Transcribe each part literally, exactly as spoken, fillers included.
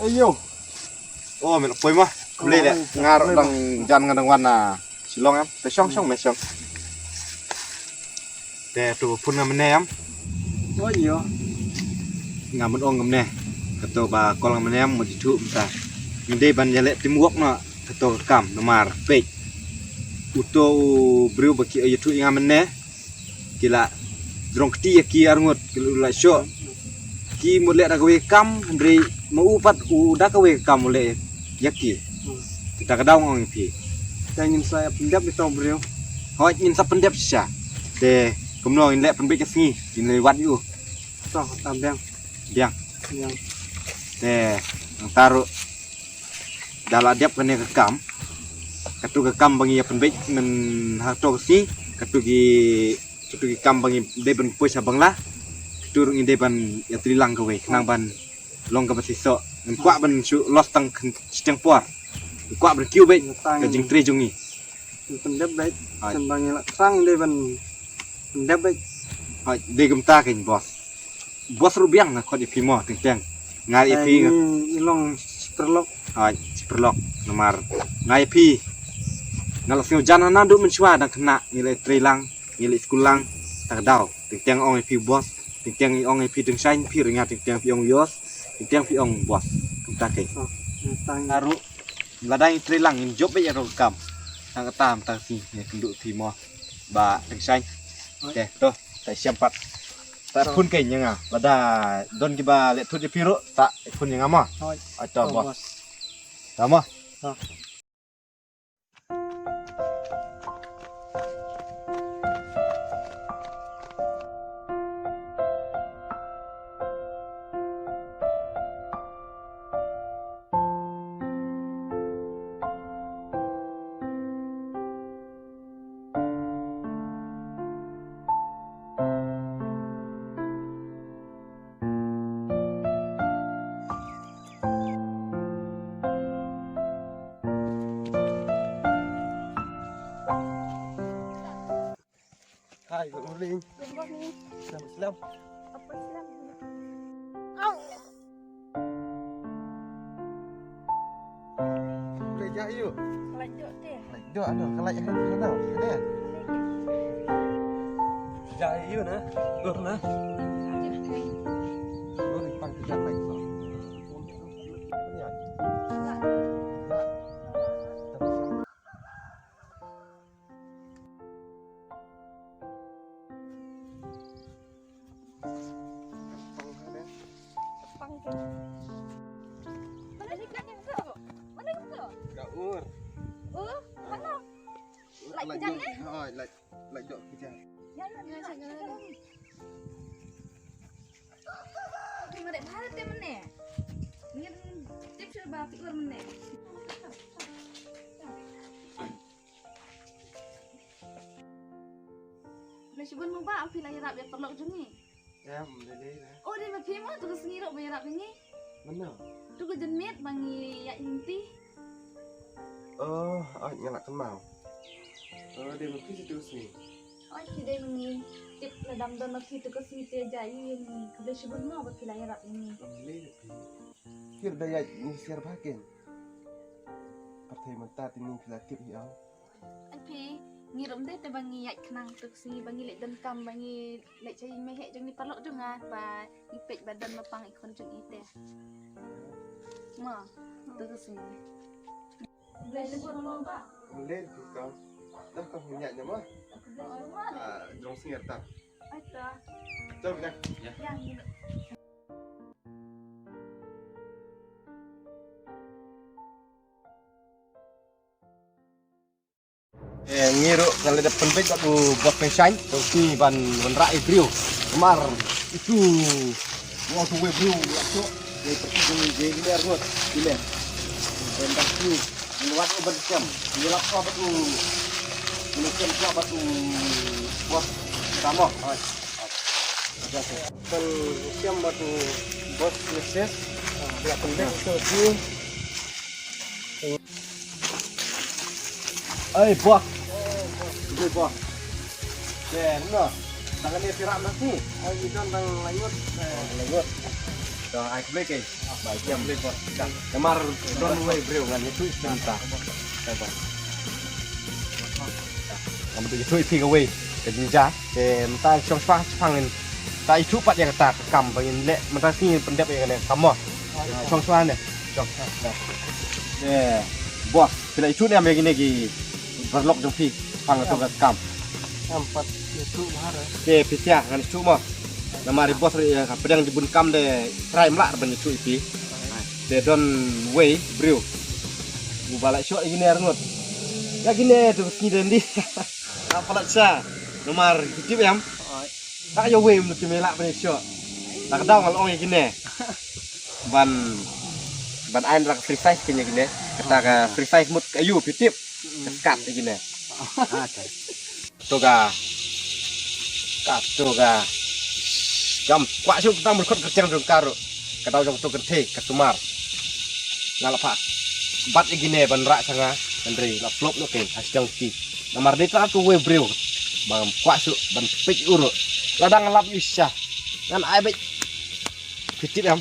Ayo. Oh, me la poi ma. Khublei le. Nga ruh dang jan nga dang wan na Shillong em. Te shong shong me shong. Te to phone nga mynne em. Oh, ïa. Nga mut ong kumne. Kato ba call nga mynne em, mut ïathuh mynta. Ngi dei ban ïaleh teamwork noh kato ka kam namar peit. Uto u briew ba ki ïathuh ïa nga mynne. Ki la jrong kti ïa ki arngut, ki la shoh. Ki mut leh da kawei ka kam, hynrei ma u pat u da kawei ka kam u leh ïa ki. Kita ka daw nga ong ïa phi. Te ngin sa ïa pyndep ïa uto u briew. Hooid, ngin sa pyndep shisha. Te kumno ngin leh, pynbeit ka sngi, ngin leit wad ïa u. To, ta biang. Biang. Biang. Te nangta ruh da la dep kane ka kam. Kato ka kam ba ngi ïa pynbeit mynta ha kato ka sngi, kato ki, kato ki kam ba ngi dei ban poi sha Bangla. Kato ruh ngi dei ban ïatrei lang kawei khnang ban long kaba shisha. Ngim kwah ban shu loss tang shiteng por. Ngim kwah ban kiew beit ka jingtrei jong ngi. Pyndep beit. Hooid. Shen ba ngi la thrang dei ban pyndep beit. Hooid, dei kumta keiñ boss. Boss ruh biang na khot ïa phi mo, teng teng. Nga ïa phi nga. Ngi long shi paralok. Hooid, shi paralok. Namar nga ïa phi nga la sngew jan na naduh mynshuwa dang khynnah, ngi la trei lang, ngi la skul lang. Ta ka daw. Teng teng ong ïa phi boss. Teng teng ong ïa phi Teng Shaiñ, phi ring ïa teng teng phi ong Yos. Teng teng phi ong boss. Kumta keiñ. Oh, tang. Aru lada ngi trei lang ngin jop beit ïa ka kam. Tang kata mynta ka sngi ngi kynduh phi mo. Ba Teng Shaiñ. Te to, ta shem pat. Ta phone keiñ ïa nga. Lada don kiba leh thut ïa phi ruh, ta phone ïa nga mo. Hooid. Ai to boss. Ta mo. Hi, good morning. Good morning. Salam, salam. Apa salam? Au. Boleh jah you? Lait dok te. Lait dok, aduh, kalau yang itu dah, ada. Jah you na, dur na. Dur pang kita lait. Pang ke. Mana ni kat yang tu? Mana tu? Ka ur. Oh, mana? Lait jan eh? Ha, lait, lait dok ke jan. Ya, ya, ya, ya. Ki mare bharat te mane. Ngin tip sir ba ki ur mane. Na shibun mo ba phi la ïarap ïa paralok jong ngi. Em, dei dei na. Oh, dei ma phi mo, tu ka sngi ruh ba ïarap ïa ngi. Mano? Tu ka janmiet ba ngi ïaid lynti. Oh, oh, nga la kynmaw. Oh, dei ma phi tu ka sngi. Oh, phi dei ma ngi. Tip lada ym don ma phi tu ka sngi te jia ïa ngi. Khublei shibun mo ba phi la ïarap ïa ngi. Khublei ïa phi. Phi da ïaid ngi siar bha ken. Pyrthei mynta te ngi phi la tip hi ong. Ai phi, ngi ruh ym dei te ba ngi ïaid khnang tu ka sngi ba ngi leit donkam ba ngi leit sha ïing mei heh jong ngi paralok jong nga ba ngi peit ba don ma pang i khun jong i te. Ma, tu ka sngi. Blei le bor ma ba. Blei tu ka. Dah ka hum ïaid ne ma. Ah, jong sngi ta. Ai ta. Jom dah. Ya. Ya, ngi ruh. Eh, ngi ruh ka la dep pynbeit bad u Boss Peng Shine, to ki ban wanrah ïa briew. Namar itu, nga tu wei briew, ïa tu, ïa tu, ïa tu, ïa tu, ïa tu, ïa tu. Ban dah tu, ngi wat u ban siam, ngi lap ko bad u, ngi siam ko bad u Boss Ramo. Kan siam bad u Boss Mrs. Ïa pynbeit ïa tu. Ai, Boss. Ai, Boss. Te, no. Tang ne phi rah na tu. Ai, i don tang lai ngut. Lai ngut. Ai khublei keiñ. Ba ïa khublei ko. Namar don wei briew ngan ïathuh ïa phi mynta. Ngan ïathuh ïa phi kawei ka jingjia. Te mynta shong shuwa shaphang ngin sa ïathuh pat ïa kata ka kam ba ngin leh mynta shi ngin pyndep ïa kane ka kam mo. Shong shuwa ne. Shong. Eh, boss, phi la ïathuh ne em ïa kine ki paralok jong phi shaphang kato ka kam? Em pat ïathuh bha re. Te phi ïathuh ngan ïathuh mo. Namar i boss ruh ïa ka pdiang jingbunkam de trai mlak ban ïathuh ïa phi. Te don wei briew uba la shoh ïa kine arngut. Ïa kine to sngi de ndi. Ka palat sha. Namar ki tip em. Ka ïa wei mut ki me lah ban shoh. Ka daw nga la ong ïa kine. Ban ban ai ra ka free size kine kine. Kata ka free size mut ka ïu phi tip. Ka skat ïa kine. Kato ka. Kato ka. Kam kwah shuh tang mut khot ka tiang jong ka ruh. Ka daw jong to kynthei ka sumar. Nga la phah bat ïa kine ban rah sha nga. Hynrei la flop noh keiñ ha sdang ki. Namar dei tang kawei briew. Bam kwah shuh ban peit u ruh. Lada nga lap ïa u sha. Ngan ai beit. Phi tip em?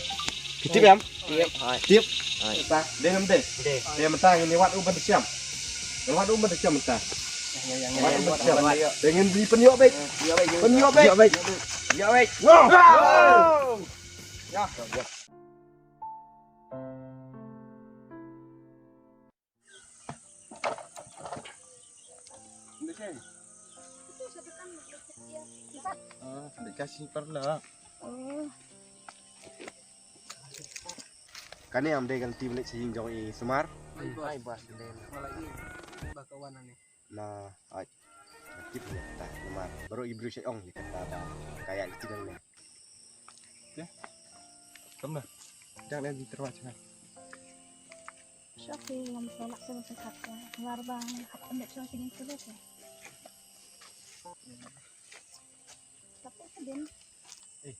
Phi tip em? Tip. Hai. Tip. Hai. Dei em dei? Dei. Dei mynta ngin ïa wad u ban shem. Ngin wad u ban shem mynta. Ïa, ïa, ïa, wad u ban shem. Dei ngin pynïoh beit. Pynïoh beit. Pynïoh beit. Pynïoh beit. Wow. Wow. Ya. Ah, dikasih pernah. Oh. Kane am dei ka lynti ba leit sha ïing jong i Sumar. Ai, bas, bas, dei. Wala i ba ka wan ane. Na, ai. Tip ïa kata, namar baroh i briew sha ong ïa kata ba ka ïa lynti dang ne. Te. Kam na. Dang ne di terwa cha. Sha ki ngam sa lak sa sa khat ka. War ba hap ambil sa sini sudah ka. Tapi ka din. Eh,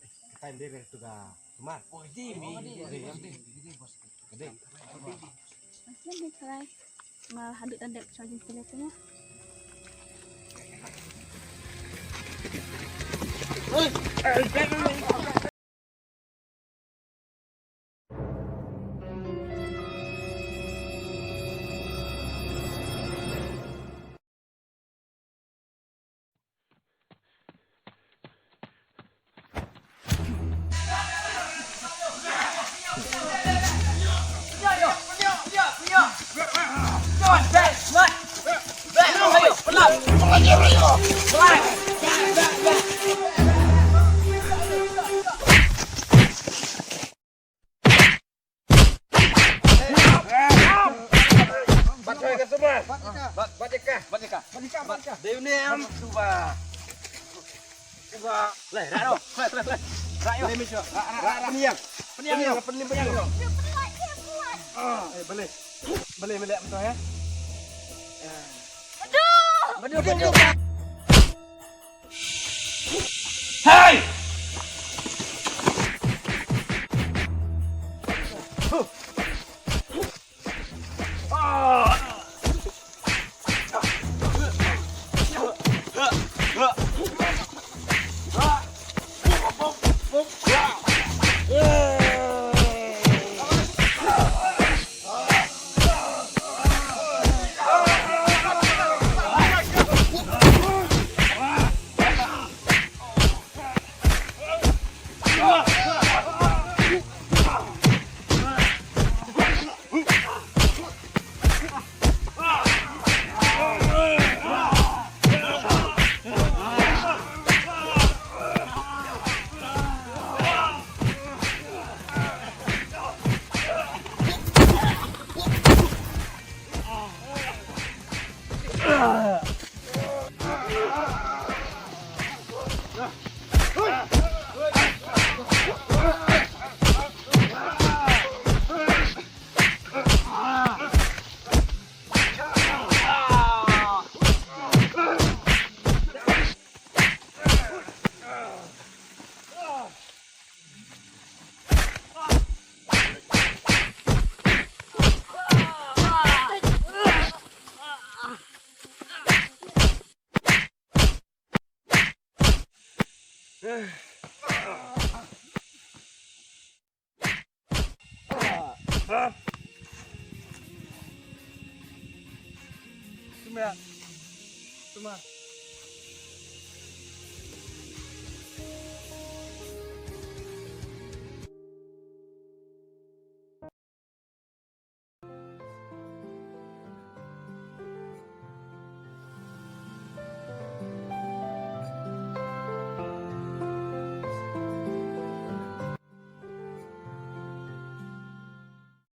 eh, ka time dia tu ka Sumar. Oh, di mi. Di, di, di, di, bos. Di. Asal ni try. Ma hadit dan dek charging tu tu. Bat ïa ka semua. Bat, bat ïa ka. Bat ïa ka. Bat ïa ka. Bat ïa ka. Dei une am tu ba. Tu ba. Leh, rak noh. Leh, leh, leh. Rak noh. Leh, mi syo. Rak, rak, rak, rak. Peniang. Peniang, peniang, peniang. Ah, eh, boleh. Boleh, boleh, betul ya. Aduh. Aduh, aduh. Hey! Ha? Sumar. Sumar.